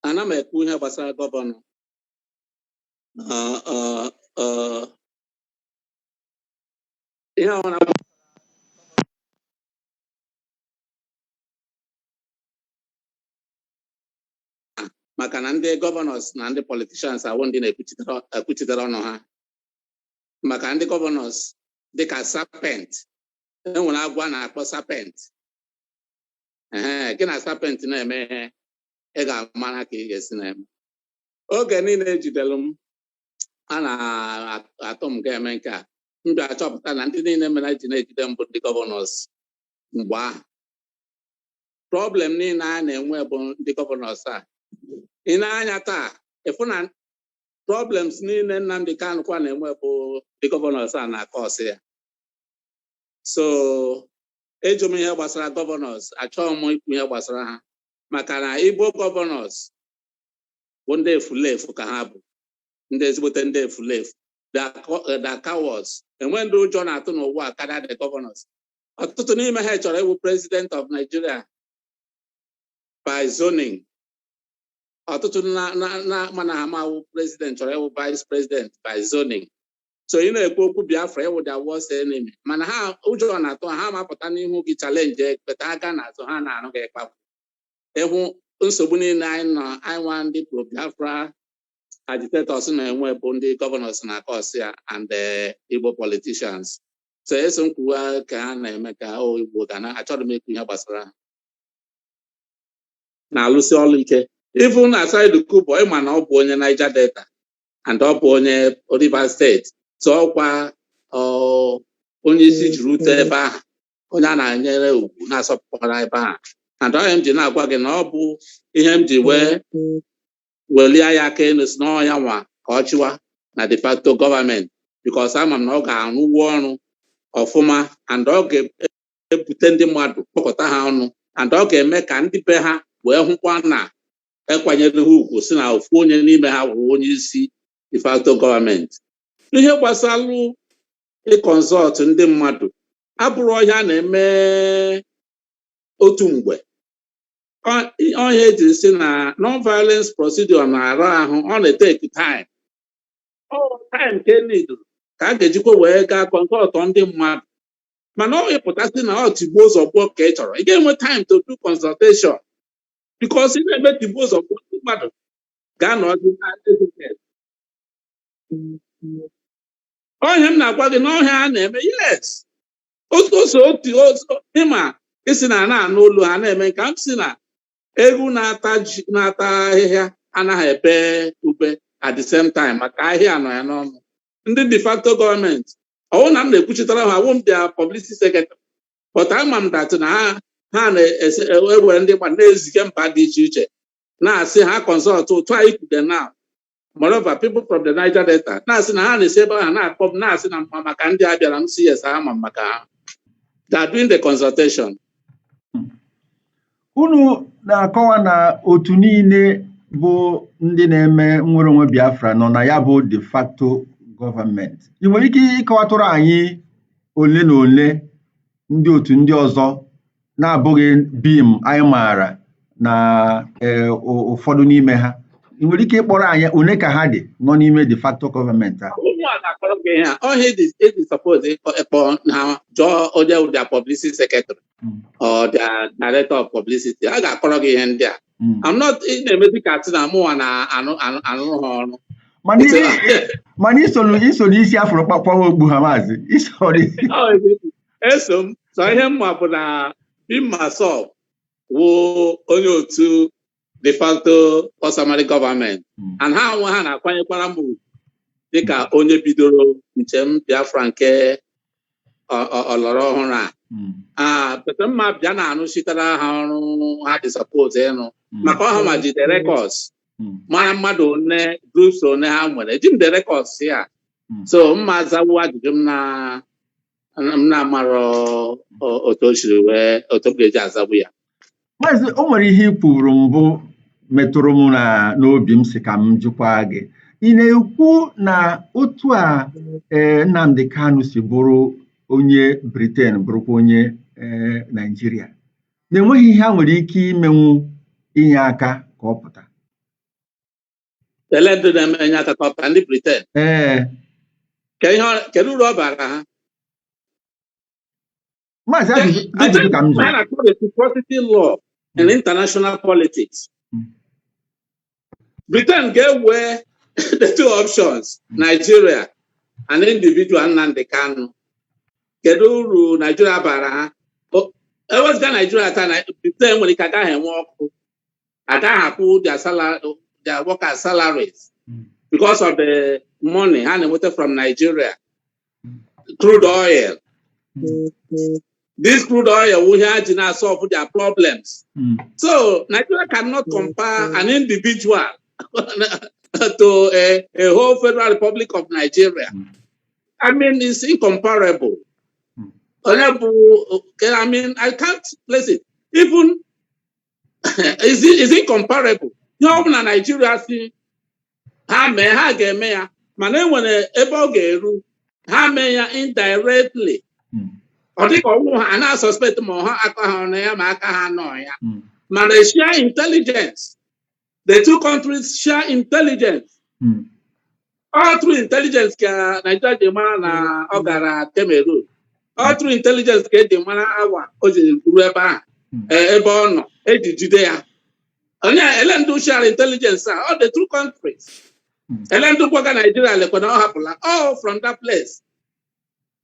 Ana m ekwu ihe gbasara gọvanọ. Ihe ọ na maka na ndị governors na ndị politicians awụ ndị na-ekwuchitere ọnụ ha, maka ndị governors dịka serpent. Enwere agwọ a na-akpọ serpent. Ee, gị na serpent na-eme ihe, ị ga-amara ka ị ga-esi na-eme. Oge niile ejidere m, a na-atụ m ga-eme nke a, m bịa chọpụta na ndị niile mere ji na-ejide mbụ ndị governors. Mgbe ahụ problem niile a na-enwe bụ ndị governors a. Ị na-anya taa ịfụ na problems niile Nnamdi Kanu kwa na-enwe bụ ndị governors a na-akọsị ya. So ejụ m ihe gbasara governors, achọghị m ikwu ihe gbasara ha, maka na Igbo governors bụ ndị efulefu ka ha bụ, ndị ezigbote ndị efulefu, the cowards. Enwe ndị ụjọ na-atụ n'ụwa karịa the governors. Ọtụtụ n'ime ha chọrọ ịwụ president of Nigeria by zoning. Ọtụtụ na mana ha mawụ president chọrọ ịwụ vice president by zoning. So ị na-ekwu okwu Biafra, ịwụ their worst enemy, mana ha ụjọ na-atụ ha mapụta n'ihu gị challenge ekpeta ha gaa n'azụ ha na-arụ gị ịkpapụ. Ịhụ nsogbu niile anyị nọ, anyị nwa ndị pro Biafra agitators na-enwe bụ ndị governors na-akọsị ya and the Igbo politicians. So eso nkwuwa ka ha na-eme ka o Igbo ga na achọrọ m ikwu ihe gbasara ha. Na-alụsi ọrụ ike. Even na Asari Dokubo, ịma na ọ bụ onye Niger Delta and ọ bụ onye Rivers State, so ọkwa onye isi jiri ute ebe ahụ, onye a na-enyere ugwu na-asọpụkwara ebe ahụ. And ọhịa m ji na-agwa gị na ọ bụ ihe m ji wee welie ya aka elu si na ya nwa ka ọ chịwa na de facto gọọmenti, because ama m na ọ ga-arụwu ọrụ ọfụma and ọ ga-ebute ndị mmadụ kpọkọta ha ọnụ and ọ ga-eme ka ndị be ha wee hụkwa na ekwanyere ha ugwu si na ofu onye n'ime ha wụrụ onye isi de facto gọọmenti. Ihe gbasalụ ị consult ndị mmadụ abụrụ ọhịa na-eme otu mgbe. Ọhịa ejiri si na non-violence procedure na-ara ahụ, ọ na-eteki time, ọ time ka eniduru ka a ga-ejikwa wee gaa consult ndị mmadụ. Mana ọ ịpụtasị na ọ tigbuo zọgbuo ka ị chọrọ, ị ga-enwe time to do consultation, because ị na-eme tigbuo zọgbuo, ndị mmadụ ga-anọzi. Ọhịa m na-agwa gị n'ọhịa a na-eme, yes, ose otu ịma isi na na-anụ olu ha na-eme ka m si na egwu na-ata ji na-ata ahịhịa anaghị ebe ube at the same time, maka ahịhịa nọ ya n'ọnụ. Ndị de facto gọọmenti, ọwụ na m na-ekwuchitere ha, awụ m their publicity secretary, but ama m that na ha na-ewere ndị mmadụ na-ezige mba dị iche iche na-asị ha consult otu anyị kwude now. Moreover, people from the Niger Delta na-asị na ha na-esi ebe ahụ na-akpọ m na-asị na mma maka ndị a bịara. M si yes, ama m maka ha. They are doing the consultation. Unu na-akọwa na otu niile bụ ndị na-eme nnwere onwe Biafra nọ na ya bụ de facto gọọmenti. Ị nwere ike ịkọwatụrụ anyị ole na ole ndị otu ndị ọzọ na-abụghị BIM anyị maara na ụfọdụ n'ime ha? Ị nwere ike ịkpọrọ anyị ole ka ha dị nọ n'ime de facto gọọmenti a? Ụmụ a ga-akọrọ gị ihe a ọhịa ịdị suppose ịkpọ ha jụọ onye wụ their publicity secretary or their director of publicity. A ga-akọrọ gị ihe ndị a. I'm not ị na-emezi ka asị na mụnwa na-anụ anụrụ ha ọrụ. Mana isoro isi afụrụ kpakwawa okpu ha, maazị, isoro. Eso m. Sọ ihe mma bụ na BIM MASSOB wụ onye otu de facto customary government and ha onwe ha na-akwanyekwara m ugwu dịka onye bidoro njem Biafra nke ọlọrọ ọhụrụ a. Ah, but mma bịa na-anụchitere ha ọrụ ha dị suppose ịnụ maka ọha ma jide records mara mmadụ one, groups one ha nwere. Eji m the records ya. So mma zawu ajụjụ m na m na-amarọ otu o siri wee otu m ga-eji azagbu ya. Maazị, o nwere ihe i kwuru mbụ metụrụ m na n'obi, m si ka m jụkwa gị. Ị na-ekwu na otu a Nnamdi Kanu si bụrụ onye Britain, bụrụkwa onye Naijiria, na-enweghị ihe ha nwere ike imenwu inye aka ka ọ pụta? Ele ndị na-enye aka ka ọ pụta? Ndị Britain? Ee. Kedu uru ọ bara ha? Maazị, ajụjụ ka m Ha jụrụ. na-akpọ reciprocity law in international politics. Britain ga-ewe the two options, Nigeria and individual Nnamdi Kanu. Kedu uru Nigeria bara ha? Ewezụga Nigeria taa na Britain nwere ike agaghị enwe ọkụ, agaghị akwụ their salary, their workers' salaries because of the money ha na-enweta from Nigeria. Crude oil. This crude oil wụ ihe ha ji na-solve their problems. So Nigeria cannot compare an individual to a whole Federal Republic of Nigeria. I mean, it's incomparable. Onye bụ, okay, I mean, I can't place it. Even is incomparable. Ihe ọ bụla Nigeria si ha mee, ha ga-eme ya, mana e nwere ebe ọ ga-eru ha mee ya indirectly. Ọ dịka ọnwụ ha a na-suspect ma ọha aka ha nọ ya ma aka ha nọ ya. Mana share intelligence. The two countries share intelligence. All through intelligence ka Nigeria ji mara na ọ gara Cameroon. All through intelligence ka eji mara awa o ji ruo ebe ahụ, ebe ọ nọ eji jide ya. Onye ele ndị share intelligence a? All the two countries. Ele ndị gwaga Nigeria lekwa na ọ hapụla all from that place?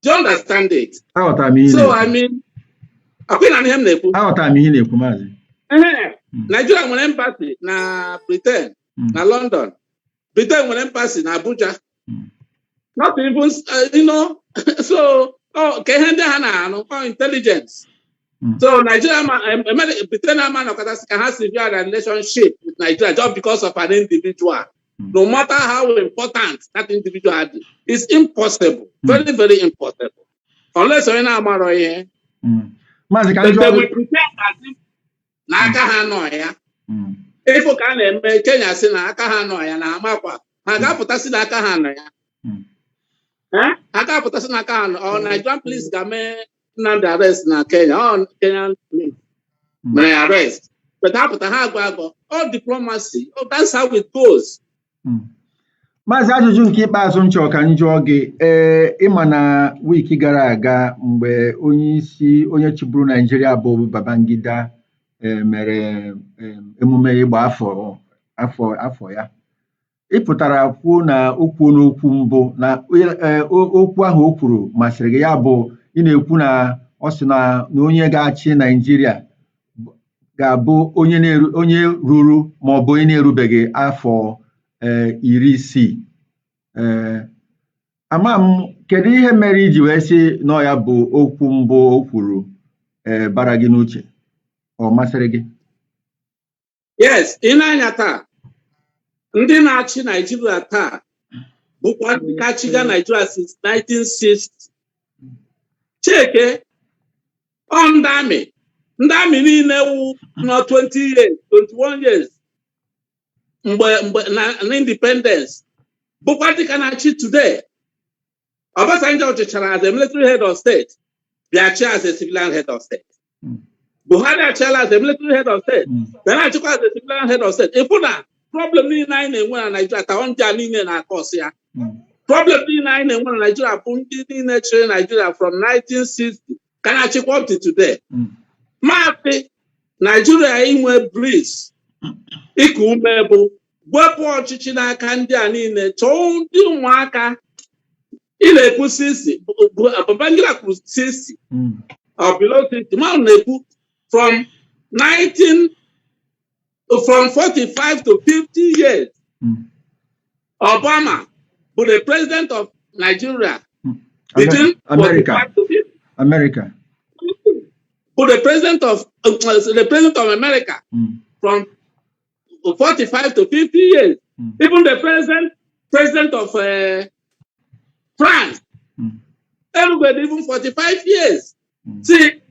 Do you understand it? Aghọtara m ihe ị So na-ekwu. I mean, akwị na ihe m na-ekwu. Aghọtara m ihe ị na-ekwu, maazị. Ehe. Nigeria nwere embassy na Britain, na London. Britain nwere embassy na Abuja. Not even so oh, ka ihe ndị ha na-arụ ọ intelligence. So Nigeria ma Britain ama nọkọtasị ka ha sever their relationship with Nigeria just because of an individual. No matter how important that individual is, it's impossible. Very, very impossible. Unless onye na-amarọ ihe. Maazị, ka m But jụọ they gị. will pretend as if na aka ha nọ ya. Ịfụ ka a na-eme Kenya sị na aka ha nọ ya na amakwa ha ga-apụtasị na aka ha nọ ya. Eh? Ha ga-apụtasị na aka ha nọ. Ọ Nigerian police ga-eme Nnamdi arrest na Kenya? Ọ Kenyan police mere ya arrest. But ha pụta ha agwa agọ. All diplomacy. Oh, that's how it goes. Maazị, ajụjụ nke ikpeazụ m chọrọ ka m jụọ gị. Ee, ịma na wiiki gara aga, mgbe onye isi onye chịburu Naijiria bụ Babangida mere emume ịgba afọ ya, ị pụtara kwuo na o kwuo n'okwu mbụ na okwu ahụ o kwuru masịrị gị. Ya bụ, ị na-ekwu na ọ sị na onye ga-achị Naijiria ga-abụ onye na-eru, onye ruru ma ọ bụ onye na-erubeghị afọ 60. Ee, ama m kedu ihe mere iji wee sị na ọ ya bụ okwu mbụ o kwuru bara gị n'uche, ọ masịrị gị? Yes, ị na-anya taa, ndị na-achị Naijiria taa bụkwa ndị ka chịga Naijiria since 1960. Cheke, ọ ndị amị Ndị army niile wụ nọ 20 years, 21 years mgbe na independence bụkwa dịka na-achị today. Obasanjo chịchara as a military head of state, bịa chịa as a civilian head of state. Buhari achịala as a military head of state, bịa na-achịkwa as a civilian head of state. Ịfụ na problem niile anyị na-enwe na Nigeria taa, ndị a niile na-akọsị ya. Problem niile anyị na-enwe na Nigeria bụ ndị niile chịrị Nigeria from 1960 ka na-achịkwa up to today. Maapị Nigeria inwe breeze, iku ume, bụ wepụ ọchịchị n'aka ndị a niile, chọọ ndị ụmụaka. Ị na-ekwu 60, Babangida kwuru 60 or below 60. Ma na-ekwu from 19 from 45 to 50 years. Obama bụ the president of Nigeria between America. 45 to 50. America. Bụ the president of America from 45 to 50 years. Even the president of France, everybody even 45 years. See,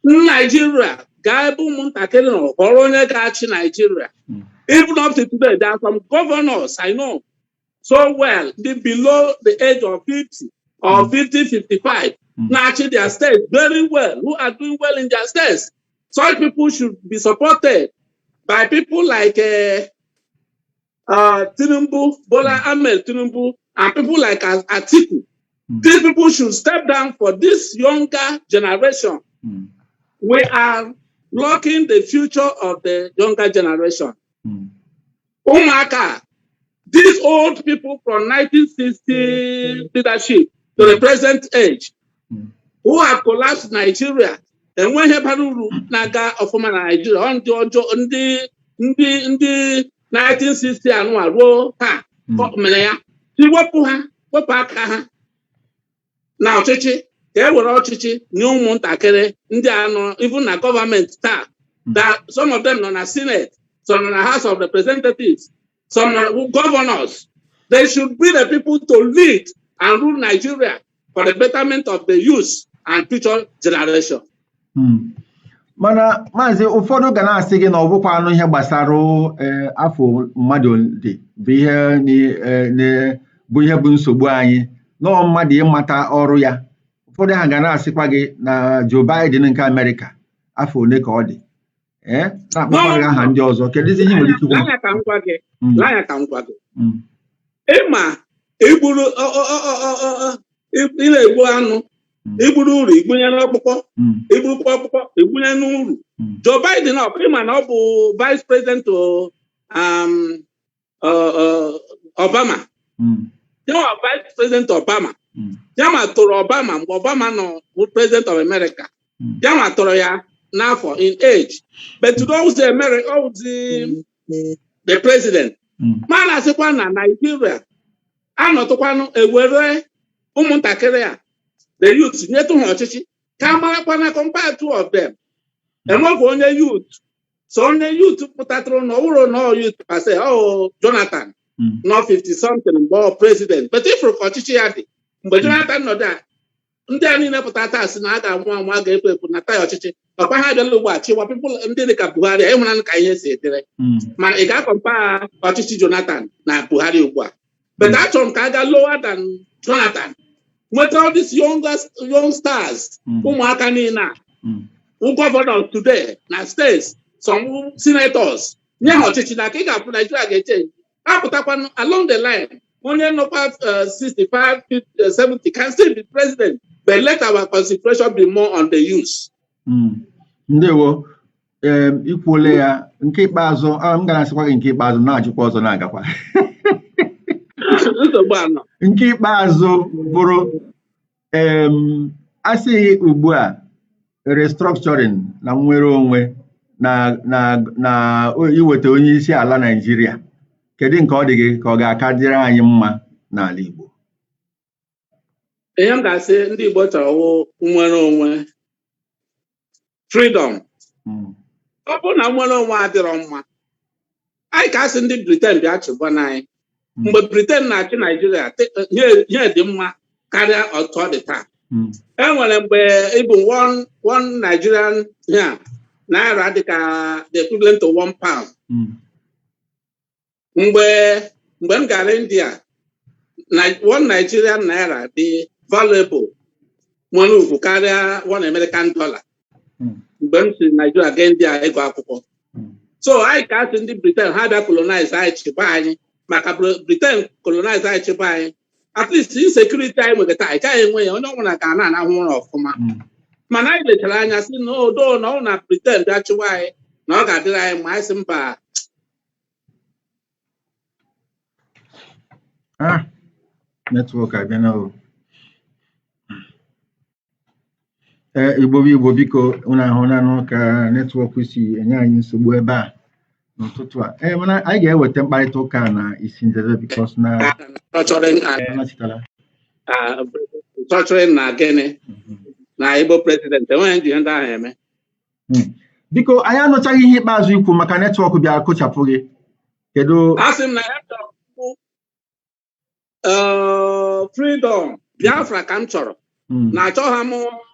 Nigeria gaa ebe ụmụntakịrị nọ họrọ onye ga-achị Nigeria. Even up to today, there are some governors I know so well, they below the age of 50 or 50, 55, na-achị their states very well, who are doing well in their states. Such people should be supported by people like Tinubu, Bola Ahmed Tinubu, and people like Atiku. These people should step down for this younger generation. We are blocking the future of the younger generation. Ụmụaka, these old people from 1960 leadership to the present age, who have collapsed Nigeria, enweghị bara uru na-aga ọfụma na Nigeria. Ọ ndị ọjọọ, ndị 1960 anụwa ruo taa mere ya. Si wepụ ha, wepụ aka ha na ọchịchị, ka e were ọchịchị nye ụmụntakịrị ndị a nọ even na gọọmenti taa, that some of them nọ na Senate, some nọ na House of Representatives, some nọ governors. They should be the people to lead and rule Nigeria for the betterment of the youth and future generation. Mana maazị, ụfọdụ ga na-asị gị na ọ bụkwa anụ ihe gbasara afọ mmadụ dị bụ ihe bụ ihe bụ nsogbu anyị, nọọ mmadụ ịmata ọrụ ya. Ụfọdụ ha ga na-asịkwa gị na Joe Biden nke Amerịka, afọ ole ka ọ dị? Ee, na-akpọkwa gị aha ndị ọzọ. Kedụzi ihe ị nwere ike ikwu? Lee anya ka m gwa gị. Lee anya ka m gwa gị. Ịma igburu ị na-egbu anụ, igburu uru igbunye n'ọkpụkpọ, igburukwa ọkpụkpọ igbunye n'uru. Joe Biden, ọ ịma na ọ bụ vice president to Obama. Ya ma vice president Obama. Ya ma tụrụ Obama mgbe Obama nọ bụ president of America. Ya ma tụrụ ya n'afọ, in age, but today America the president. Ma na-asịkwa na Nigeria anọtụkwanụ ewere ụmụntakịrị a, the youth, nyetụ ha ọchịchị ka a marakwa na compare two of them, enwekwa onye youth, so onye youth pụtatụrụ na ọwụrụ na ọ youth per se, ọ Jonathan nọ 50 something mgbe ọ president, but ifuru ka ọchịchị ya dị mgbe Jonathan nọdụ a, ndị a niile pụta taa sị na a ga-anwụ anwụ, a ga-efu efu nata ya ọchịchị, ọkwa ha abịala ugbu a chịwa people ndị dị ka Buhari. Ịhụnanụ ka ihe si dịrị. Mana ị ga-acompare ọchịchị Jonathan na Buhari ugbu a, but achọrọ m ka a gaa lower than Jonathan, nweta all these young stars, ụmụaka niile a governors today na states, some senators, nye ha ọchịchị na ka ị ga-afụ Nigeria ga-echange. Apụtakwanụ along the line, onye nọkwa 65, 50, 70 can still be president, but let our concentration be more on the youth. Ndewo. Ee, ikwuole ya. Nke ikpeazụ, m ga na-asịkwa gị nke ikpeazụ, na-ajụkwa ọzọ na-agakwa. Nsogbu anọ. Nke ikpeazụ bụrụ, asịghị ugbu a restructuring na nnwere onwe na iweta onye isi ala Naịjirịa, kedu nke ọ dị gị ka ọ ga-aka dịrị anyị mma n'ala Igbo? Ihe m ga-asị ndị Igbo chọrọ wụ nnwere onwe, freedom. Ọ bụrụ na nnwere onwe adịrọ mma, anyị ka asị ndị Britain bịa chịkwana anyị. Mgbe Britain na-achị Naijiria, ihe dị mma karịa otu ọ dị taa. E nwere mgbe ịbụ one Nigerian here. Naira dịka the equivalent to £1. Mgbe m gara India na, one Nigerian naira dị valuable, nwere ugwu karịa one American dollar mgbe m si Nigeria gaa India ịgụ akwụkwọ. So anyị ka asị ndị Britain ha bịa colonize anyị, chịba anyị, maka Britain colonize anyị, chịba anyị, at least insecurity anyị nwere taa, anyị gaghị enwe ya. Onye ọbụla ga na-anahụ ụra ọfụma. Mana anyị lechara anya sị na odo na ọ na Britain bịa chịwa anyị na ọ ga-adịrị anyị ma anyị sị mba. Ah, network abịana o. Ee, Igbo bụ Igbo, biko unu ahụlanụ ka network si enye anyị nsogbu ebe a n'ụtụtụ a. Ee, mana anyị ga-eweta mkparịta ụka a na isi njedebe because na anachitala. Restructuring na gịnị na Igbo president, enweghị nji ihe ndị ahụ eme. Biko, anyị anụchaghị ihe ikpeazụ ikwu maka network bịa kụchapụ gị. Kedu? A sị m na ya chọrọ freedom Biafra ka m chọrọ na achọghị m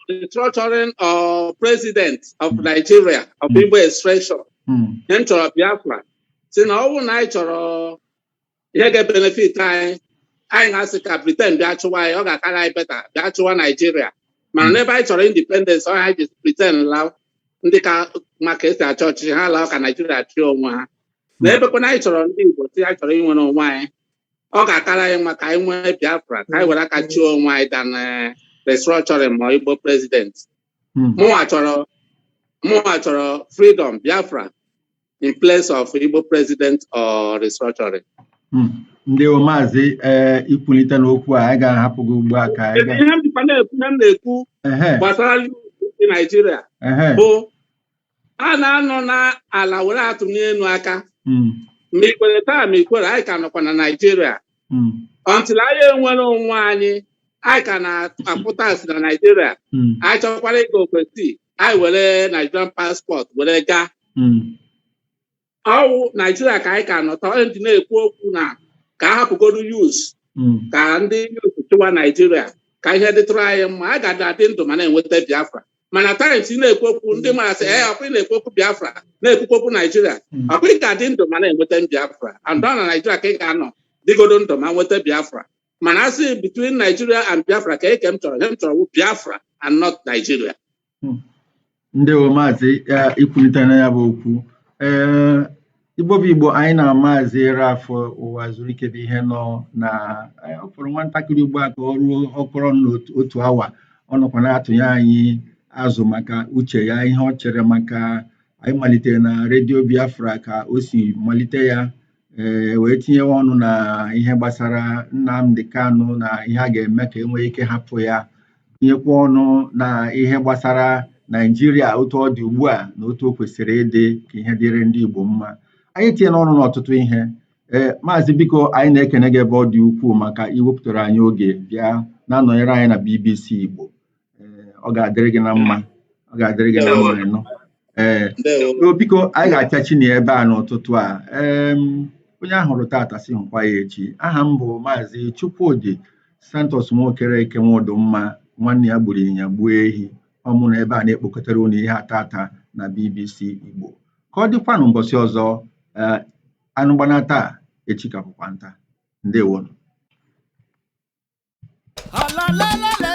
restructuring or president of Nigeria of Igbo extraction. Ihe m chọrọ, Biafra. Si na ọ bụrụ na anyị chọrọ ihe ga-ebenefit anyị, anyị na-asị ka Britain bịa chụwa anyị, ọ ga-akara anyị better bịa chụwa Nigeria. Mana n'ebe anyị chọrọ independence, ọ anyị ji Britain laa, ndị ka maka esi achọ ọchịchị ha laa, ka Nigeria chịa onwe ha. Na ebekwana anyị chọrọ, ndị Igbo si anyị chọrọ inwere onwe anyị, ọ ga-akara anyị mma ka anyị nwee Biafra, ka anyị were aka chịa onwe anyị than restructuring ma Igbo president. Mụnwa chọrọ freedom Biafra in place of Igbo president or restructuring. Ndewo, maazị. Ee, ikwulite n'okwu a, anyị ga-ahapụ gị ugbu a ka anyị ga Ihe m dịkwa na-ekwu, ihe m na-ekwu gbasara ndị Naijiria bụ a na-anọ n'ala were atụ n'elu aka. Ma ikwere taa ma ikwere, anyị ka nọkwa na Naijiria until anyị enwere onwe anyị. Anyị ka na-akwụ tax na Naijiria. Anyị chọkwara ịga overseas, anyị were Nigerian passport were gaa. Ọwụ Naijiria ka anyị ka nọta. Onye ndị na-ekwu okwu na ka a hapụgodu youth, ka ndị youth chịwa Naijiria, ka ihe dịtụrụ anyị mma. A ga adị ndụ ma na-enweta Biafra. Mana times ị na-ekwu okwu, ndị mara sị, ee, ọkwa ị na-ekwu okwu Biafra, na-ekwukwa okwu Naijiria. Ọkwa ị ga-adị ndụ ma na-enweta Biafra, and ọ na Naijiria ka ị ga-anọ dịgodo ndụ ma nweta Biafra. Mana asị between Nigeria and Biafra, ka eke m chọrọ, ihe m chọrọ wụ Biafra and not Nigeria. Ndewo, maazị. Ya ikwulite na ya bụ okwu. Ee, Igbo bụ Igbo, anyị na maazị Ralph Uwazuruike bụ ihe nọ na ọ fọrọ nwatakịrị ugbu a ka ọ ruo ọkọrọ n'otu awa. Ọ nọkwa na-atụnye anyị azụ maka uche ya, ihe ọ chere maka anyị malitere na redio Biafra, ka o si malite ya, ee, wee tinyewe ọnụ na ihe gbasara Nnamdi Kanu na ihe a ga-eme ka e nwee ike hapụ ya, tinyekwa ọnụ na ihe gbasara Naijiria otu ọ dị ugbu a na otu o kwesịrị ịdị ka ihe dịrị ndị Igbo mma. Anyị tinye n'ọnụ n'ọtụtụ ihe. Ee, maazị, biko, anyị na-ekene gị ebe ọ dị ukwuu maka iwepụtara anyị oge bịa na-anọnyere anyị na BBC Igbo. Ee, ọ ga-adịrị gị na mma, ọ ga-adịrị gị na mma ịnụ. Ee. Ndewo. Biko, anyị ga-apịachi na ebe a n'ụtụtụ a. Ee, onye ahụrụ tata si hụkwa ya echi. Aha m bụ Maazị Chukwudi Santos Nwokereke Nwodumma, nwanne ya gburu ịnyịnya gbuo ehi. Ọ mụ na ebe a na-ekpokọtara unu ihe atata na BBC Igbo. Ka ọ dịkwanụ mbọsị ọzọ. Ee, anụ gbana taa, echi ka bụkwa nta. Ndewonu. Ala la la.